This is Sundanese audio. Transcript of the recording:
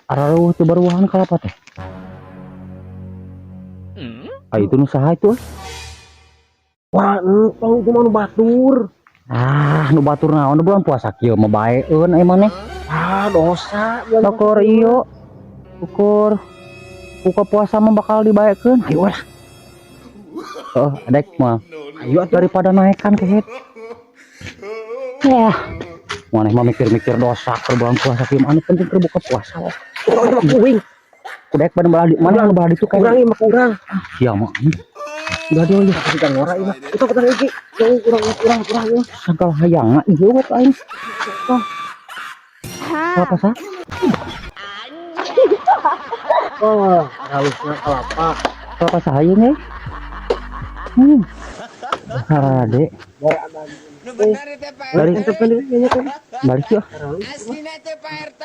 Arareuh teu baruahan kalapa teh. Ah, itu nu saha itu? Wah, nu itu mah nu batur. Ah, nu batur naon, nu bulan puasa kieu mah baeun ai maneh. Ah, dosa. Ukur ieu. Ukur buka puasa mah bakal dibaekeun. Ayo lah. Oh, dek mah. Ayo atuh. Daripada naekan kehet. Wah. Maneh mah mikir-mikir dosa keur bulan puasa kieu mah, anu penting keur buka puasa wah. Urang mah kuing. Kudu dek belah di mana anu belah ditu kayak Kurang ieu mah kurang. Sia mah. Udah dia ieu. Kita ngora ieu mah. Itu kita iki. Kurang kurang kurang ieu. Sagala hayangna ieu we aing. Apa sah? Oh, halusna kelapa. Kelapa saha ieu ge? Harade. Nu bener itu, Pak Dari RT. Ente pendek kayaknya kan. Balik yuk. Aslina teh, Pak RT.